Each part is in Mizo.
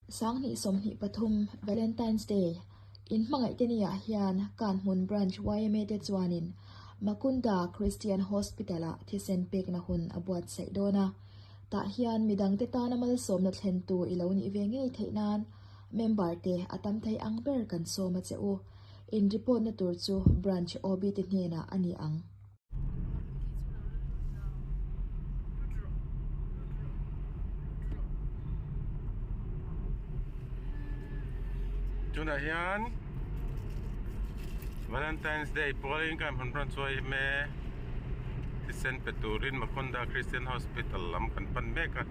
2023 Valentine's Day inhmangaih te niah hian Kanhmun Branch yma te chuanin Makunda Christian Hospital-ah thisen pekna hun a buatsaih dawn a. Tah hian midangte tana malsawmna thlentu i lo nih ve ngei theih nan member te a tam thei ang ber kan sawm a che u. In report na tur chu Branch OB te hnenah a ni ang. Tunah hian Valentine's Day pualin kan han rawn chuai em e thisen pe turin Makonda Christian Hospital lam kan pan mek a.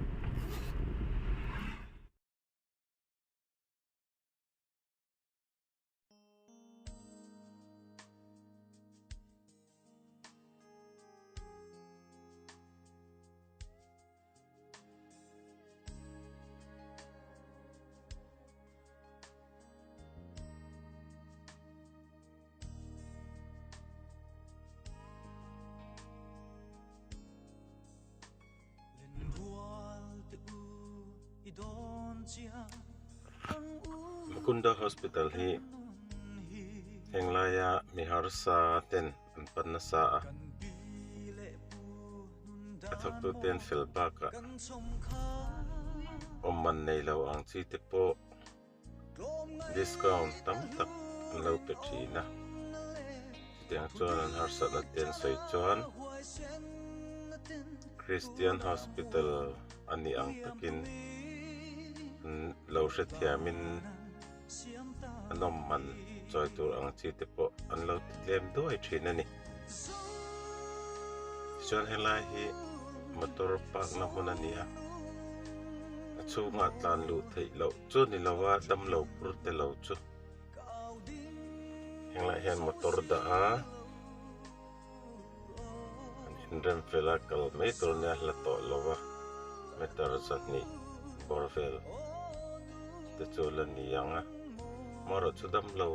Mukunda Hospital hi heng laia mi harsa ten an pan nasa a, a thawktu ten fel bakah awm man nei lo ang chi te pawh discount tam tak an lo pe thin a, chutiang chuan an harsatna te an sawi chuan Christian Hospital a nih ang takin an lo hrethiamin a nawm man chawi tur ang chi te pawh an lo ti tlem duai thin a ni. Tichuan helai hi motor park na hmun a ni a, a chhungah tlan luh theih loh chu ni lo a damlo pur te lo chu henglaiah hian motor dah a an inrem fel a kal mai tur nia hla tawh lo a meter 200 bawr vel te chu la ni ang a amaherawhchu damlo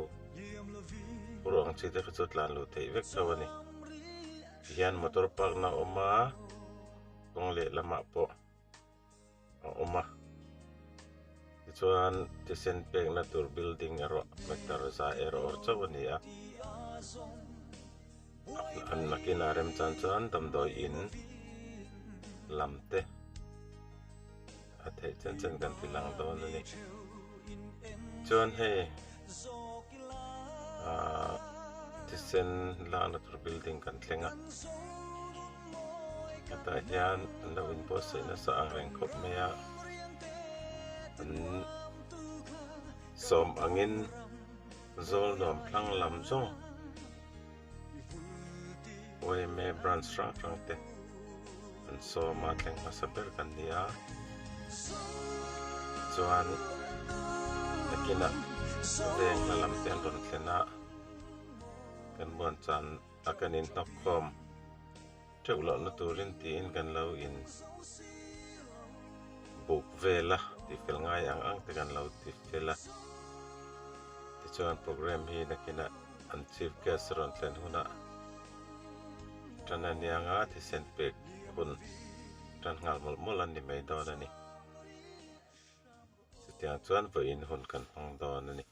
pur ang chi te kha chu tlan luh theih vek tho a ni tihian motor park na a awm a kawng lehlamah pawh a awm a tichuan thisen pekna tur building erawh meter za erawh awr chauh a ni a an nakinah remchan chuan damdawi in lam te a theih chen chen kan ti lang dawn a ni chuan hei ahh thisen lakna tur building kan thleng a. Hetah hian an lo inbuatsaih nasa ang reng khawp mai a, an sawm angin zawl nuam thlang lam zawng yma branch hrang hrang te an sawm a thleng hmasa ber kan ni a chuan nakinah veng hla lam te an rawn thlen a kan buan chan a kan inhnawk khawm teuh lohna turin tiin kan lo in buk vel a tihfel ngai ang ang te kan lo ti fel a tichuan program hi nakinah an chief guest rawn thlen hunah tan a nianga thisen pek hun tan nghal mawlh mawlh a ni mai dawn a ni chutiang chuan vawiin hun kan hmang dawn a ni.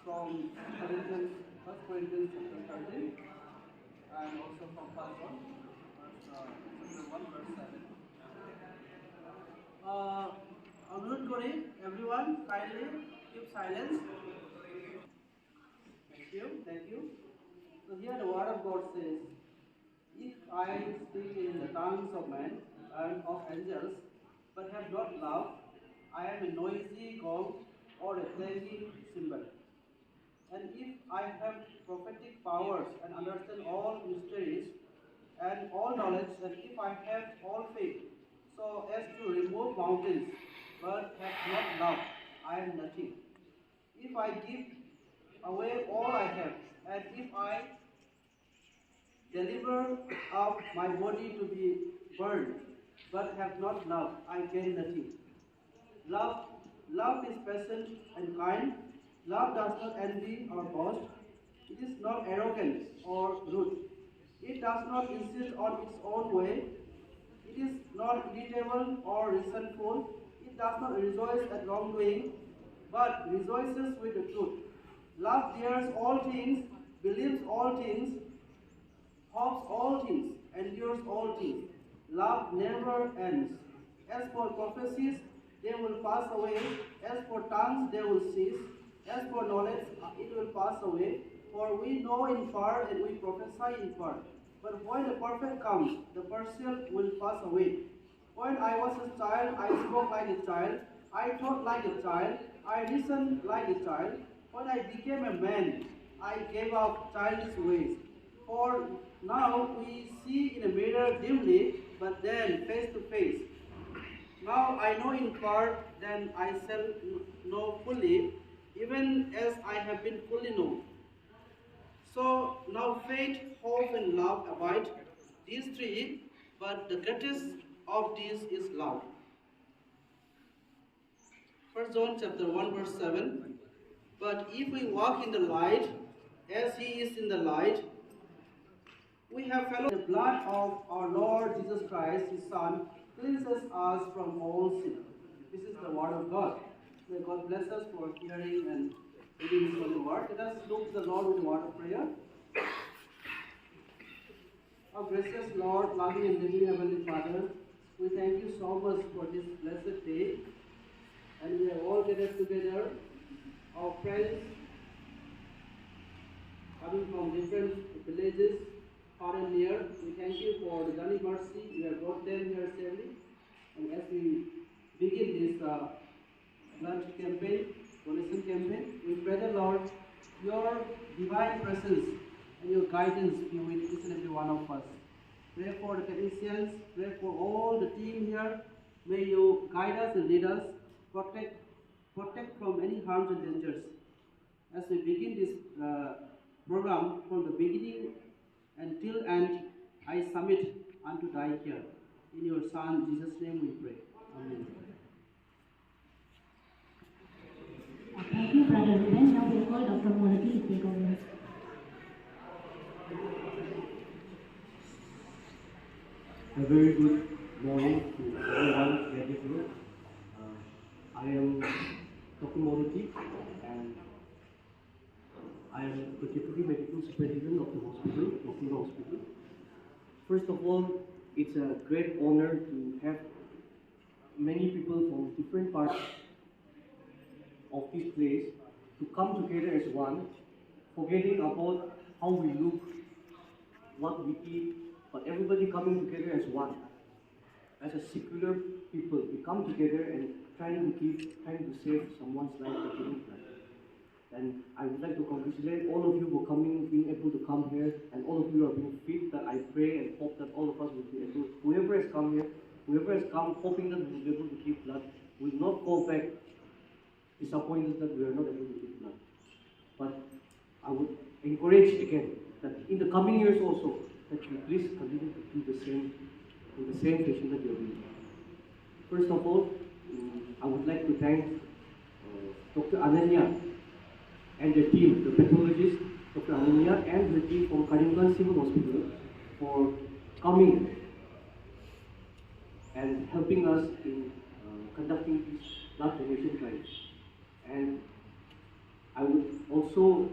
from Corinthians, 1 Corinthians chapter 13, and also from 1 John, chapter 1, verse 7. অনুৰোধ কৰি everyone kindly keep silence. Thank you, thank you. So here the word of God says, "If I speak in the tongues of men and of angels, but have not love, I am a noisy gong or a clanging cymbal. And if I have prophetic powers and understand all mysteries and all knowledge, and if I have all faith, so as to remove mountains, but have not love, I am nothing. If I give away all I have, and if I deliver up my body to be burned, but have not love, I gain nothing. Love is patient and kind. Love does not envy or boast. It is not arrogant or rude. It does not insist on its own way. It is not irritable or resentful. It does not rejoice at wrongdoing, but rejoices with the truth. Love bears all things, believes all things, hopes all things, endures all things. Love never ends. As for prophecies, they will pass away. As for tongues, they will cease. As for knowledge, it will pass away. For we know in part and we prophesy in part. But when the perfect comes, the partial will pass away. When I was a child, I spoke like a child. I thought like a child. I reasoned like a child. When I became a man, I gave up childish ways. For now we see in a mirror dimly, but then face to face. Now I know in part, then I shall know fully, even as I have been fully known. So now faith, hope, and love abide, these three, but the greatest of these is love. 1 John chapter 1 verse 7. But if we walk in the light, as he is in the light, we have fellowship. The blood of our Lord Jesus Christ, his Son, cleanses us from all sin. This is the word of God. May God bless us for hearing and reading his holy word. Let us look to the Lord with the word of prayer. Our gracious Lord, loving and living Heavenly Father, we thank you so much for this blessed day. And we are all gathered together, our friends coming from different villages, far and near. We thank you for the journey mercy. You have brought them here safely. And as we begin this blood campaign, donation campaign, we pray the Lord, your divine presence and your guidance be with each and every one of us. Pray for the technicians, pray for all the team here. May you guide us and lead us, protect from any harms and dangers. As we begin this program, from the beginning until end, I submit unto thy care. In your Son, Jesus' name we pray. Amen. Thank you, Brother Ruben. Now we'll call Dr. Molati to take over. A very good morning to everyone gathered here. I am Dr. Molati, and I am the Deputy Medical Superintendent of the hospital, Mukunda Hospital. First of all, it's a great honor to have many people from different parts of this place to come together as one, forgetting about how we look, what we eat, but everybody coming together as one. As a secular people, we come together and trying to give, trying to save someone's life by giving blood. And I would like to congratulate all of you for coming, being able to come here, and all of you are being fit. That I pray and hope that all of us will be able, whoever has come here, whoever has come hoping that we will be able to give blood, will not go back disappointed that we are not able to give blood. But I would encourage again that in the coming years also, that you please continue to do the same, in the same fashion that you are doing. First of all, I would like to thank Doctor Ananya and the team, the pathologist, Doctor Ananya and the team from Karimganj Civil Hospital for coming and helping us in conducting this blood donation drive. And I would also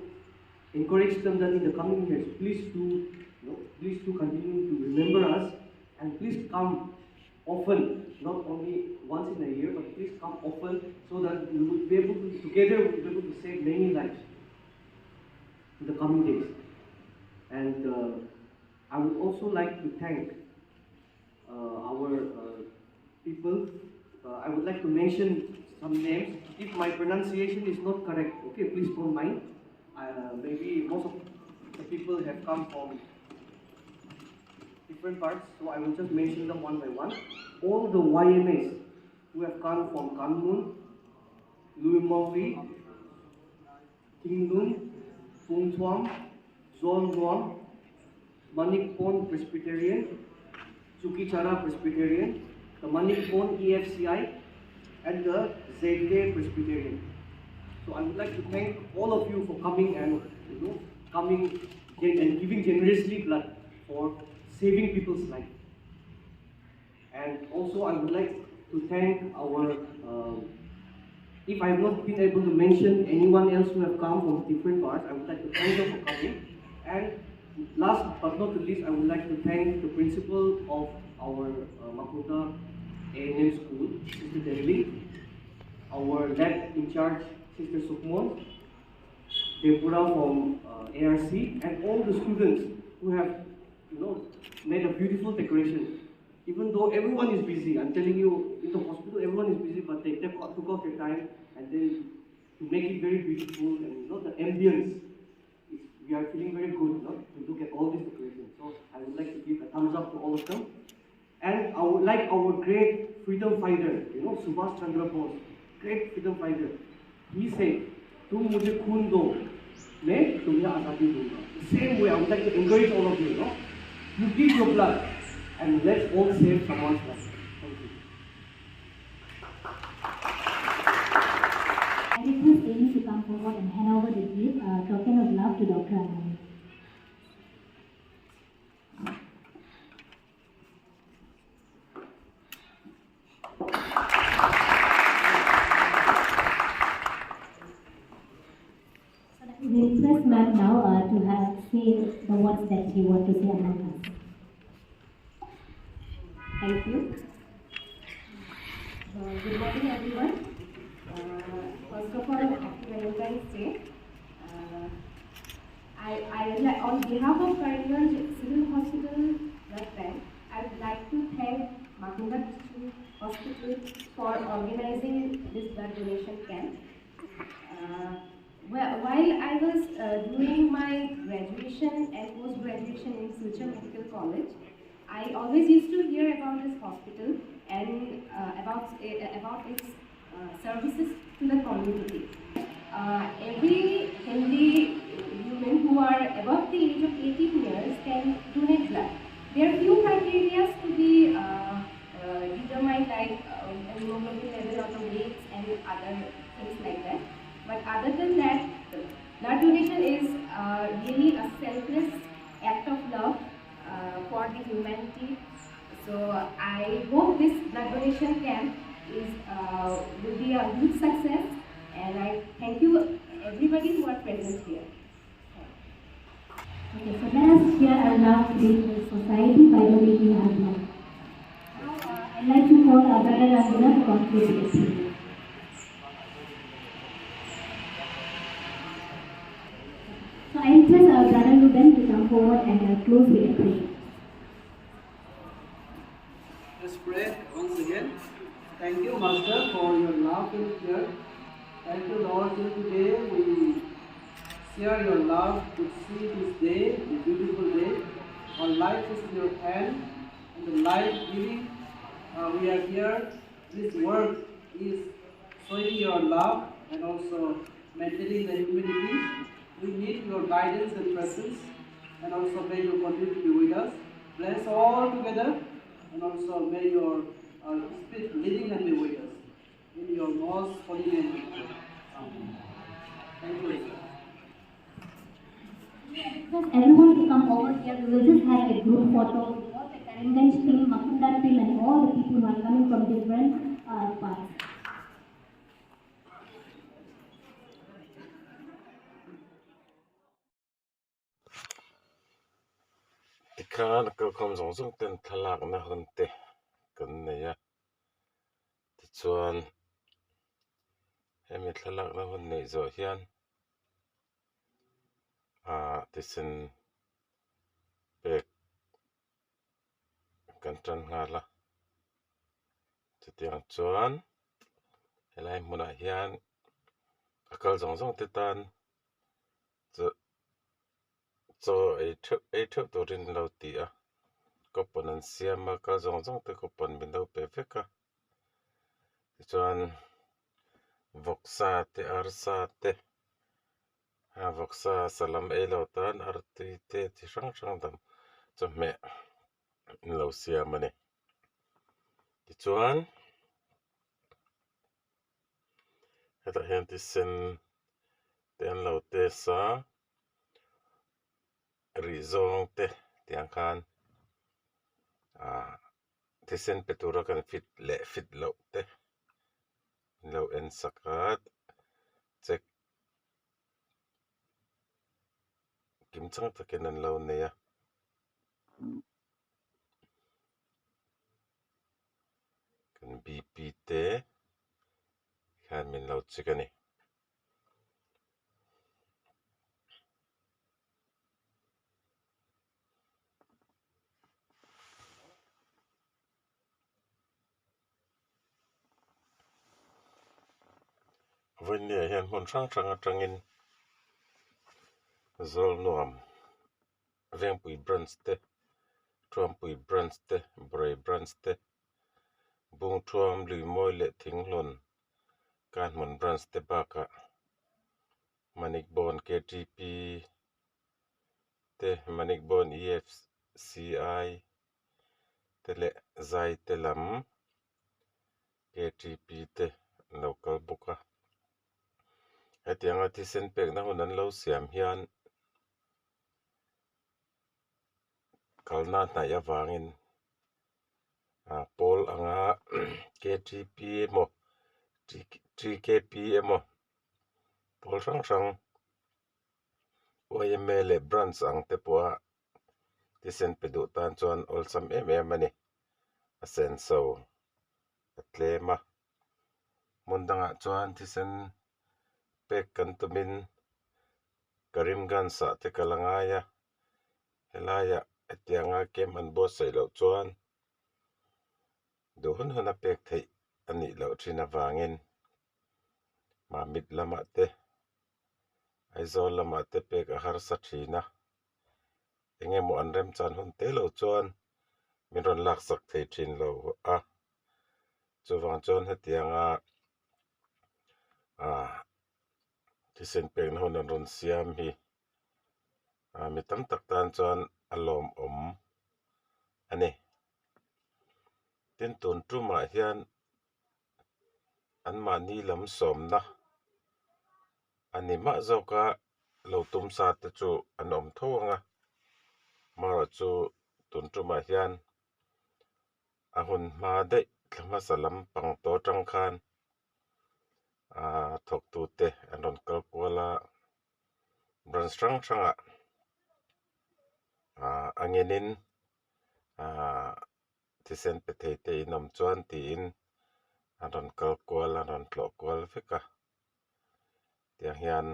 encourage them that in the coming years, please do, please do continue to remember us, and please come often, not only once in a year, but please come often so that we will be able to, together we will be able to save many lives in the coming days. And I would also like to thank our people. I would like to mention some names. If my pronunciation is not correct, okay, please don't mind. Maybe most of the people have come from different parts, so I will just mention them one by one. All the YMAs who have come from Kanhmun, Luimawi, Tinglun, Pungthuam, Zolnuam, Manikpon Presbyterian, Chukichara Presbyterian, the Manikpon EFCI, and the Zete Presbyterian. So I would like to thank all of you for coming and coming and giving generously blood for saving people's life. And also I would like to thank our, if I have not been able to mention anyone else who have come from different parts, I would like to thank them for coming. And last but not the least, I would like to thank the principal of our Makunda A&M school, Sister Delhi, our lab in charge, Sister Sukmon, Depura from ARC, and all the students who have made a beautiful decoration. Even though everyone is busy, I'm telling you, in the hospital everyone is busy, but they took out their time and then to make it very beautiful, and the ambience, we are feeling very good to look at all these decorations. So I would like to give a thumbs up to all of them. And I would like our great freedom fighter, Subhash Chandra Bose, great freedom fighter. He said, "Tum mujhe khoon do, main tumhe azadi dunga." The same way, I would like to encourage all of you, you give your blood, and let's all save someone's life. Thank you. I request Amy to come forward and hand over the gift, token of love to Dr. Anand. We request ma'am now to have say the words that she wants to say among us. Thank you. Good morning, everyone. First of all, happy Valentine's Day. I on behalf of Karimganj Civil Hospital Blood Bank, I would like to thank Makunda Christian Hospital for organizing this blood donation camp. Well, while I was doing my graduation and post-graduation in Silchar Medical College, I always used to hear about this hospital and about its services to the community. Every healthy human who are above the age of 18 years can donate blood. There are few criteria to be determined, like hemoglobin level or the weights and other things like that. But other than that, blood donation is really a selfless act of love for the humanity. So I hope this blood donation camp is will be a huge success, and I thank you everybody who are present here. Okay, so let us share our love today to the society by donating our blood. Now I'd like to call our brother Rangula to conclude this. So I request our brother Ruben to come forward and close with a prayer. Let's pray once again. Thank you, Master, for your love and care. Thank you, Lord, till today we share your love to see this day, the beautiful day. Our life is in your hand, and the life giving, we are here. This work is showing your love and also maintaining the humanity. We need your guidance and presence, and also may you continue to be with us. Bless all together, and also may your Spirit leading and be with us. In your most holy name we pray. Amen. Thank you. Request everyone to come over here. We will just have a group photo with all the Karimganj team, Makunda team, and all the people who are coming from different parts. Tikhan kalkhawm zawng zawng ten thlalakna hun te kan nei a tichuan hemi thlalakna hun neih zawh hian ah thisen pek kan tan nghal a chutiang chuan helai hmunah hian a kal zawng zawng te tan chu chaw ei theuh ei theuh turin an lo ti a coupon an siam a kal zawng zawng te coupon min lo pe vek a tichuan vawksa te arsa te a vawksa salam ei lo tan artui te chi hrang hrang dang chawhmeh an lo siam a ni tichuan hetah hian thisen te an lo test a rih zawng te tiang khan ah thisen pe tura kan fit leh fit loh te an lo en sak a check kim chang takin an lo nei a. Kan BP te hian min lo check a ni. Vawinia hian hmun hrang hrang atangin Zawlnuam Vengpui branch te Thuampui branch te Burai branch te Bungthuam Luimawi leh Thinghlawn Kanhmun branch te bakah Manikbawn K_T_P te Manikbawn E_F_C_I te leh Zaite lam K_T_P te an lo kal bawk a hetianga thisen pekna hun an lo siam hian. Kalna hnaih avangin ah pawl anga ktp emaw tkp emaw pawl hrang hrang yma leh branch ang te pawha thisen pe duh tan chuan awlsam em em a ni a senso a tlem a hmun dangah chuan thisen pek kan tumin Karimganj ah te kal a ngai a helaiah hetianga camp an buatsaih loh chuan duh hun hun a pek theih a nih loh thin avangin Mamit lamah te Aizawl lamah te pek a harsa thin a eng emaw an remchan hun te lo chuan min rawn laksak thei thin lo a chuvang chuan hetianga ah. Thisen pekna hun an rawn siam hi ah mi tam tak tan chuan a lawmawm a ni. Tin tun tumah hian anmahni lam sawmna a ni mah zawk a lo tum sa te chu an awm tho ang a amaherawh chu tun tumah hian a hun hma daih thla hmasa lampang tawh atang khan. Ahh thawktute an rawn kal kual a branch hrang hrangah ahh a ngenin ahh thisen pe thei te in awm chuan tiin an rawn kal kual an rawn tlawh kual vek a tiang hian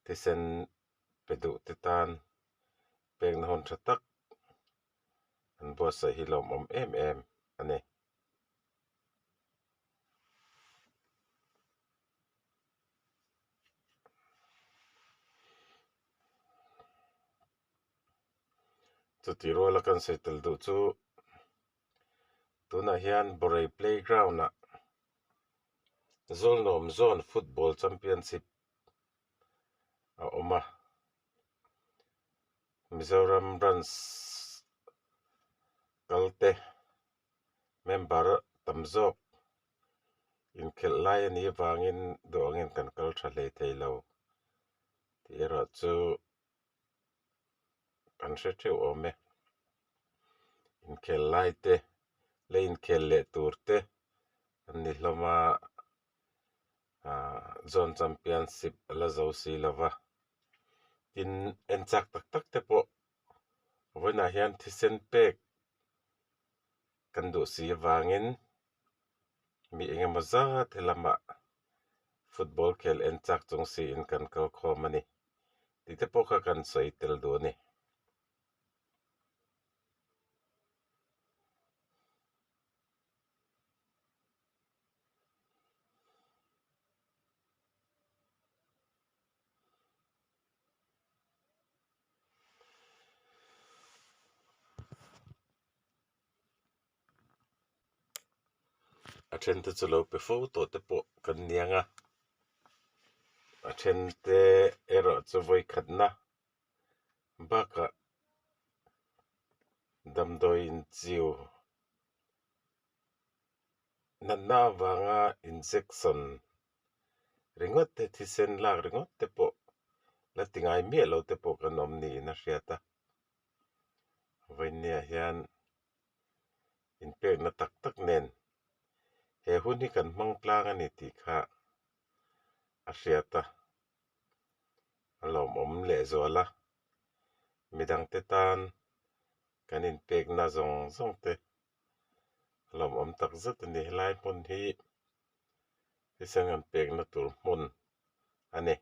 thisen pe duh te tan pekna hun tha tak an buatsaih hi lawmawm em em a ni. Chutih ruala kan sawi tel duh chu tunah hian Borei playground ah Zawlnuam Zone Football Championship a awm a Mizoram branch kal te. Member tam zawk inkhelh lai a nih avangin duh angin kan kal tha hlei thei lo tih erawh chu kan hre theuh awm e. Inkhelh lai te leh inkhelh leh tur te an ni hlawm a ahh zone championship a la zo si lo va tin en chak tak tak te pawh. Vawiinah hian thisen pek kan duh si avangin mi engemaw zat helamah football khel en chak chung siin kan kal khawm a ni tih te pawh kha kan sawi tel duh a ni. A then te chu lo pe fo tawh te pawh kan niang a, a then te erawh chu vawikhatna bakah damdawi inchiu natna avanga injection ringawt te thisen lak ringawt te pawh la ti ngai miah lo te pawh kan awm niin a hriat a vawinia hian inpekna tak tak nen he hun hi kan hmang tlang a ni tih kha a hriat a a lawmawm lehzual a midangte tan kan inpekna zawng zawng te a lawmawm tak zet a ni helai hmun hi thisen kan pekna tur hmun a ni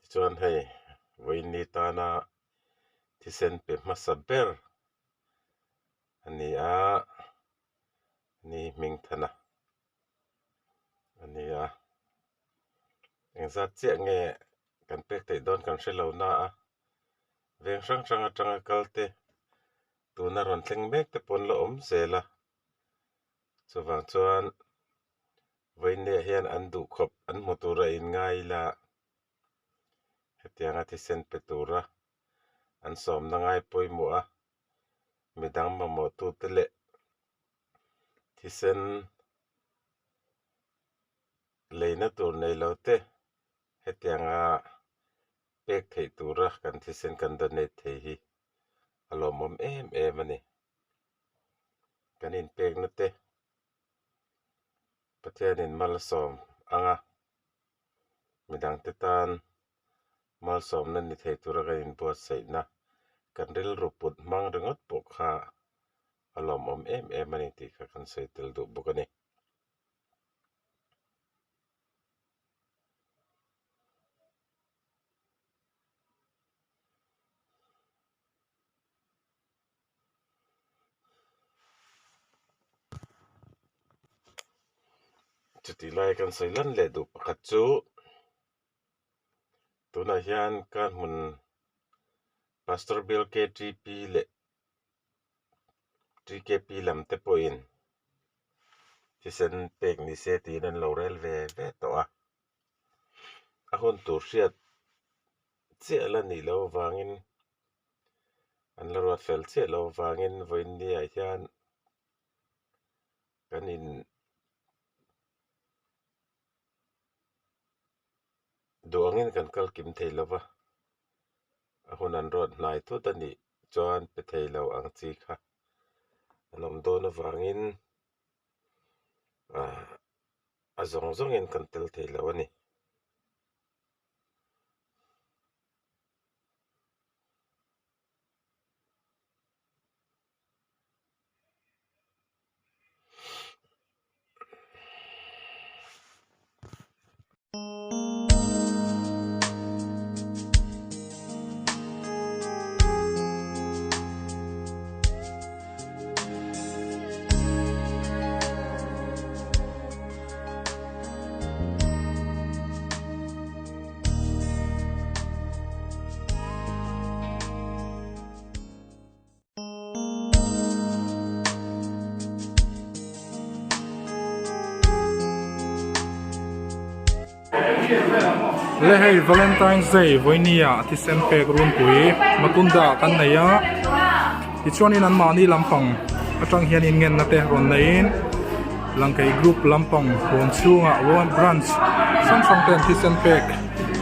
tichuan hei vawiin tana thisen pe hmasa ber a ni a ni hming thana a ni a engzat chiah nge kan pek theih dawn kan hre lo na a veng hrang hrang atanga kal te tuna rawn thleng mek te pawh an la awm zel a chuvang chuan vawiinah hian an duh khawp an hmu tur a inngai ila hetianga thisen pe tura an sawmna ngai pawimawh a midang mamawh tute leh thisen leina tur nei lo te hetianga pek theih tura kan thisen kan donate thei hi a lawmawm em em a ni. Kan inpekna te Pathianin malsawm anga midangte tan malsawmna ni thei tura kan inbuatsaihna kan rilru put hmang ringawt pawh kha a lawmawm em em a ni tih kha kan sawi tel duh bawk a ni. Chutih lai kan sawi lan leh duh pakhat chu tunah hian ka hmun Pastor Bill KTP leh TKP lam te pawhin thisen pek ni se tiin an lo rel ve ve tawh a a hun tur hriat chiah la nih loh avangin an la ruat fel chiah loh avangin vawiin niah hian kan in duh angin kan kal kim thei lo va a hun an ruat hnai thut a nih chuan pe thei lo ang chi kha an awm dawn avangin ah a zawng zawngin kan tel thei lo a ni. Le hei Valentine's Day vawinia thisen pek runpui Makunda kan nei a tichuanin anmahni lampang atang hianin ngenna te rawn neiin Langkei group lampang huan chhungah one branch hrang hrang ten thisen pek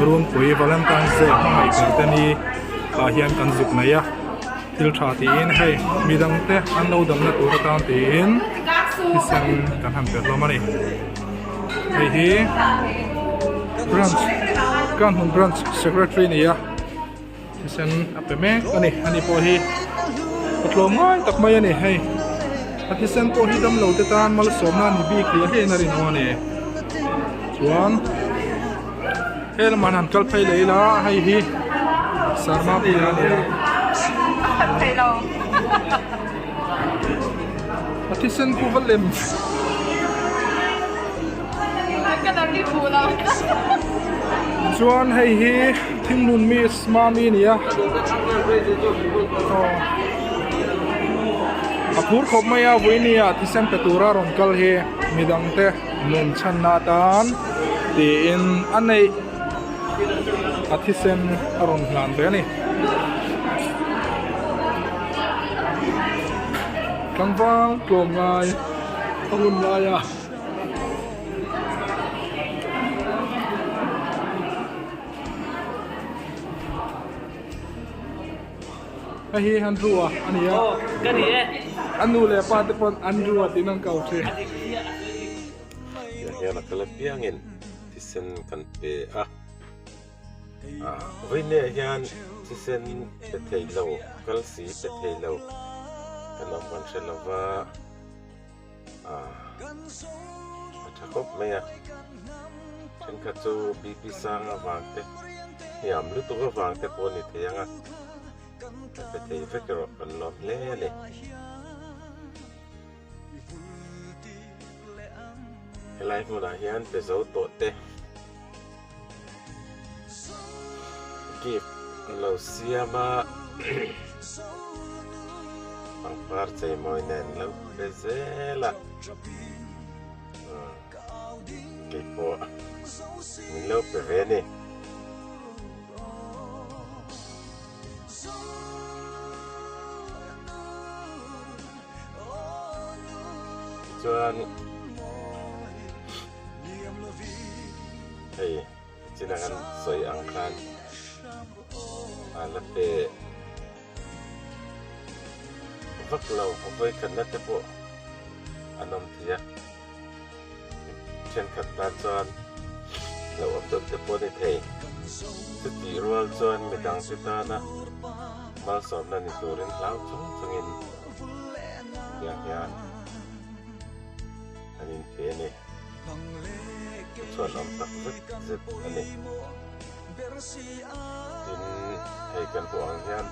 runpui Valentine's Day hmangaih ber te ni tah hian kan zuk nei a thil tha tiin hei midang te an lo damna tur atan tiin thisen kan han pe hlawm a ni hei hi branch Kanhmun branch secretary a ni a. thisen a pe mek a ni ani pawh hi a tlawm ngai tak mai a ni hei a thisen pawh hi damlo te tan malsawmna a ni bik hliah hliah in a rinawm a ni chuan he lamah hian han kal phei leh ila hei hi sarma puia a ni a a thisen pawh va lem. Chuan hei hi thinglun miss mami a ni a a phur khawp mai a vawiini ah thisen pe tura rawn kal hi midang te nun chhanna atan tiin a neih a thisen a rawn hlan ve a ni. Tlangval tlawmngai a hun laia. Hei hi Andrew a a ni a a nu leh pa te pawn Andrew a tiin an ko thin. Tiang hian a kal apiangin thisen kan pe a, vawiinah hian thisen pe thei lo kal si pe thei lo kan awm kan hre lo va. a tha khawp mai a thenkhat chu BP sang avang te hniam lutuk avang te pawh a ni thei ang a a pe thei vek erawh kan lawm hle a ni helai hmunah hian pe zo tawh te gift an lo siam a pangpar cheimawi nen lo pe zel a keipawh min lo pe ve a ni. Tichuan. Hei chin a kan sawi ang khan a la pe vak lo a vawikhatna te pawh an awm thei a thenkhat tan chuan lo awm deuh te pawh a ni thei chutih rual chuan midang te tana malsawmna ni turin hlau chung chungin tiang hian an inpe a ni. Chhuan awm tak zet zet a ni. Tin, hei kan hmuh ang hian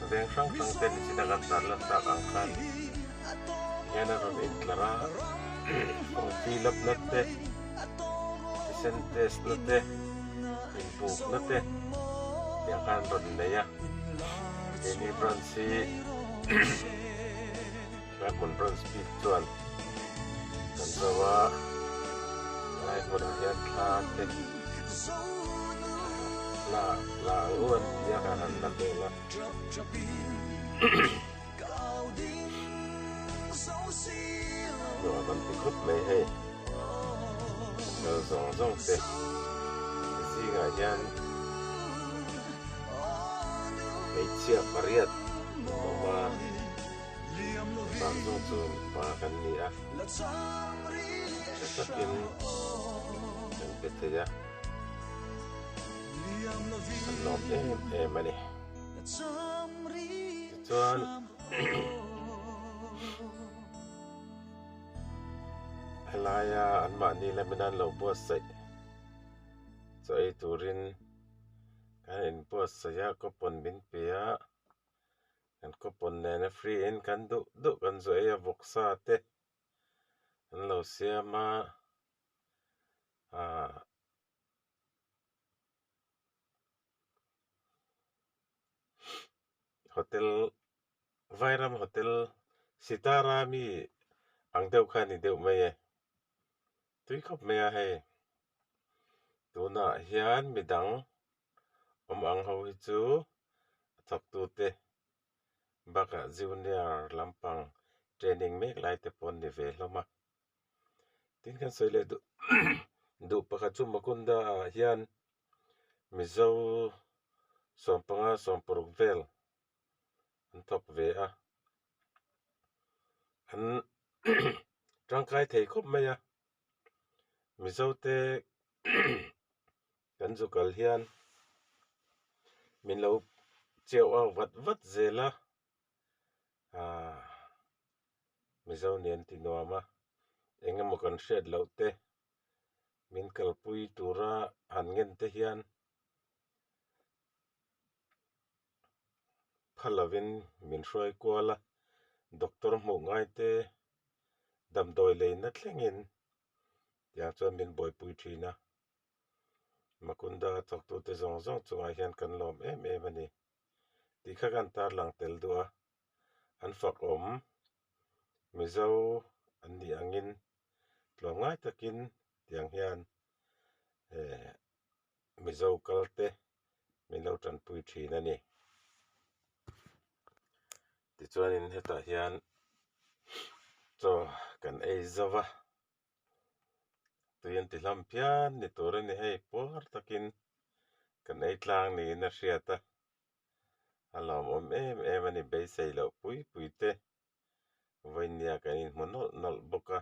veng hrang hrang te nichina kan tar lan tak ang khan hian a rawn intlar a, form fill up na te, thisen test na te, inbuk na te tiang khan rawn nei a. Keini branch hi Lai hmun branch bik chuan kan zo a, lai hmunah hian thla te la la ang u an ti a, kan han la vel a. Nuam an ti khawp mai hei, kal zawng zawng te zingah hian hmeichhia pariat an awm a. Bak zawng chu pa kan ni a, tha takin kan pe thei a, kan lawm em em a ni. Tichuan helaia anmahni lamin an lo buatsaih chaw ei turin kan inbuatsaih a, coupon min pe a. Kan coupon nena free in kan duh duh kan zu ei a vawksa te an lo siam a ahh hotel Vairam hotel Sitara mi ang deuh kha a ni deuh mai e tui khawp mai a hei tunah hian midang awm ang ho hi chu a thawktute bakah junior lampang training mek lai te pawh an ni ve hlawm a tin kan sawi leh duh duh pakhat chu Makunda ah hian Mizo sawmpanga sawmparuk vel an thawk ve a an tangkai thei khawp mai a Mizo te. Kan zu kal hian Min lo chiau au vat vat zel a, aah Mizo nih an ti nuam a, eng emaw kan hriat loh te min kalpui tura han ngen te hian phal lovin min hruai kual a, doctor hmuh ngai te damdawi leina thlengin tiang chuan min buaipui thin a. Makunda thawktute zawng zawng chungah hian kan lawm em em a ni tih kha kan tarlang tel duh a, an fak awm Mizo an nih angin tlawmngai takin tiang hian eh Mizo kal te min lo tanpui thin a ni. Tichuanin hetah hian chaw kan ei zo va. Tui an ti hlam phian ni tur a ni hei puar takin kan ei tlang niin a hriat a, a lawmawm em em a ni beisei loh pui pui te vawinia kan inhmu nawlh nawlh bawk a,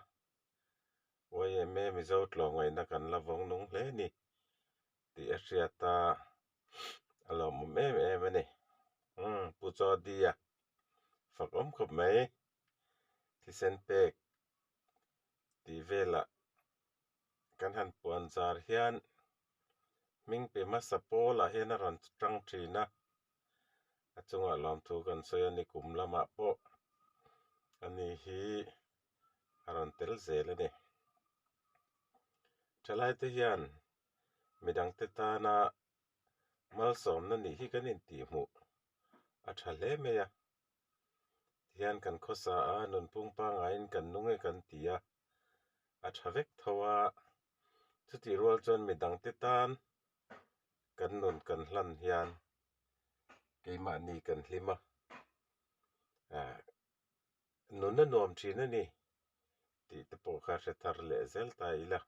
YMA Mizo tlawmngaihna kan la vawng nung hle a ni tih a hriat a, a lawmawm em em a ni. Umm Pu Chaw-dia fak awm khawp mai thisen pek. Tih velah kan han puan zar hian hming pe hmasa pawlah hian a rawn tang thin a, a chungah lawmthu kan sawi a ni kum lamah pawh ani hi a rawn tel zel a ni. Thalai te hian midangte tana malsawmna nih hi kan intihhmuh a tha hle mai a. Tihian kan khawsa a, nunphung pangaiin kan nung e kan ti a, a tha vek tho a. Chutih rual chuan midangte tan kan nun kan hlan hian keimahni kan hlim a, ah nun a nuam thin a ni tih te pawh kha hre thar leh zel ta ila,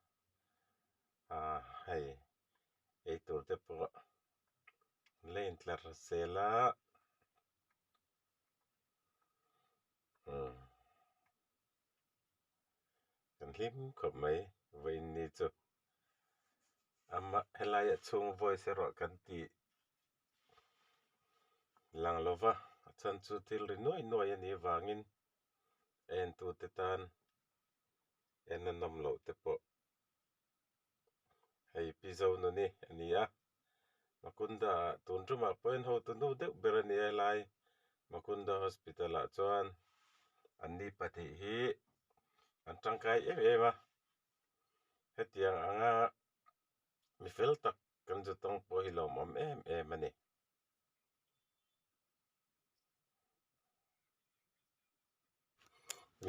ah hei eitur te pawh an la intlar zel a. Umm kan hlim khawp mai vawiin ni chu ama helai a chhung voice erawh kan tih lang lo va a chhan chu thil ri nuai nuai a nih avangin a entute tan en a nawm loh te pawh. Hei Pi Zonuni a ni a, Makunda ah tun tumah pawhin hotu nu deuh ber a ni a helai Makunda Hospital ah chuan an ni pahnih hi an tangkai em em a, hetiang anga mi fel tak kan zu tawng pawh hi lawmawm em em a ni.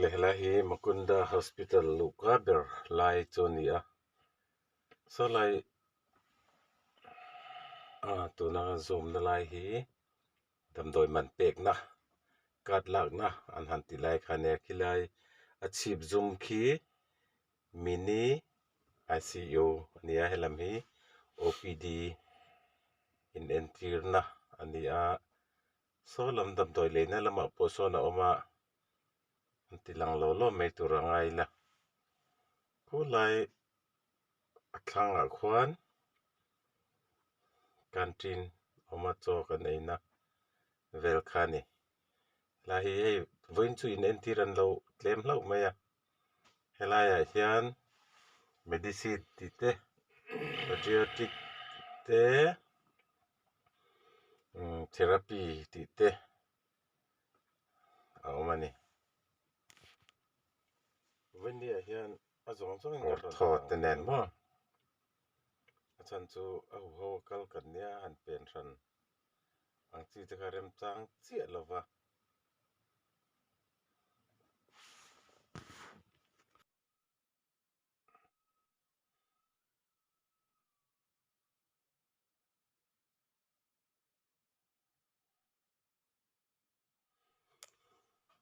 Lehla hi Makunda Hospital luhka ber lai chu a ni a saw lai ah tuna kan zoom na lai hi damdawi man pekna card lakna an han ti lai kha nia khilai a chhip zum khi mini I_C_U a ni a helam hi O_P_D inentirna a ni a. Saw lam damdawi leina lamah pawh sawn a awm a, an ti lang lo lo mai tur a ngai ila. Khulai a thlangah khuan canteen awm a chaw kan eina vel kha a ni. Helai hi hei vawiin chu in entir an lo tlem hlauh mai a, helaiah hian medicine tih te patriotic te. Umm therapy tih te a awm a ni. Kawrthaw te nen maw a chhan chu a huho a kal kan nia han pen hran ang chi te kha remchang chiah lo va.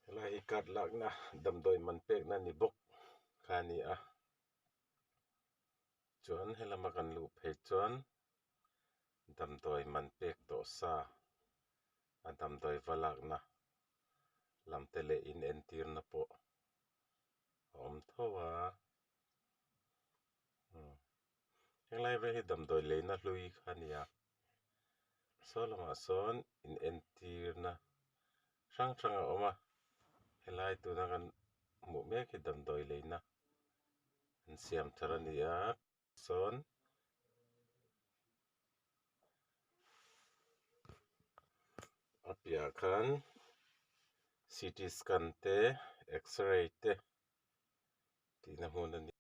Helai hi card lakna damdawi man pekna ni bawk kha a ni a chuan helama kan luh phei chuan damdawi man pek tawh sa a damdawi va lakna lam te leh inentirna pawh a awm tho a. Henglai vel hi damdawi leina hlui kha a ni a. Saw lamah sawn in entirna hrang hrang a awm a helai tuna kan hmuh mek hi damdawi leina an siam thar a ni a sawn a piahah khan ct scan te x-ray te tihna hmun a ni.